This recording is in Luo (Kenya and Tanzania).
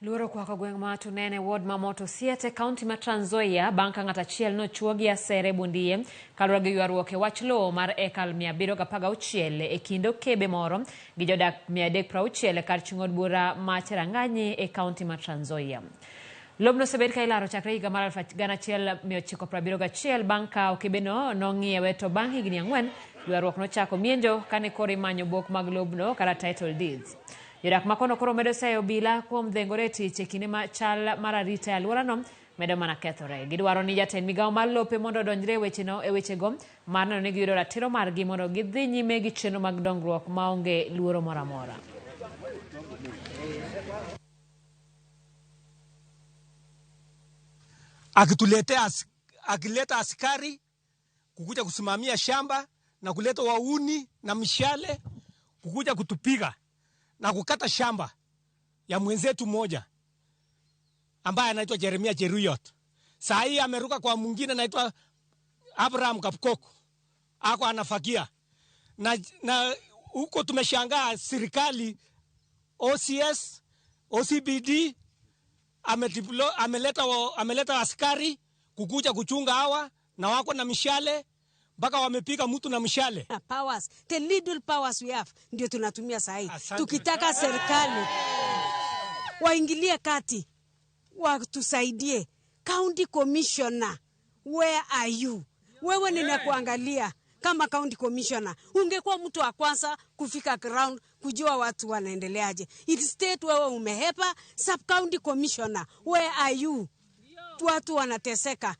Luoro okwako gweng' ma Tunene, ward ma Moto Siete, kaunti ma Trans Nzoia bang' ka ng'at achiel nochuo gi asere e bund iye kaluwore gi ywaruok e wach lowo mar eka 716 e kind okebe moro gi jodak 360 e kar chung' od bura ma Cheranganyi e kaunti ma Trans Nzoia. Lobno osebed ka ilaro chakre higa mar 1971 bang' ka okebeno nong'iewe to bang' higni ang'wen ywaruok nochako mienjo kane koro imanyo bok mag lobno kata title deeds. Jodak ma kono koro medo seyo obila kuom dhengore e tich e kinde ma chal mar arita e alworano medo mana kethore. Gidwaro ni jatend migawo mar lope mondo odonjre e wecheno e wechego mar neno ni giyudo ratiro margi mondo gidhi nyime gi chenro mag dongruok maonge luoro moro amora. Akituletea akileta askari kukuja kusimamia shamba na kuleta wauni na mishale kukuja kutupiga na kukata shamba ya mwenzetu mmoja ambaye anaitwa Jeremia Jeruyot. Saa hii ameruka kwa mwingine anaitwa Abraham Kapkoko, ako anafagia na huko. Tumeshangaa serikali OCS, OCPD ameleta askari kukuja kuchunga hawa na wako na mishale mpaka wamepiga mtu na mshale. Powers, the little powers we have ndio tunatumia sahi. Tukitaka serikali waingilie kati, watusaidie. County Commissioner, where are you? Wewe ninakuangalia kama county commissioner, ungekuwa mtu wa kwanza kufika ground kujua watu wanaendeleaje. Instead wewe umehepa. Sub county commissioner, where are you? Watu wanateseka.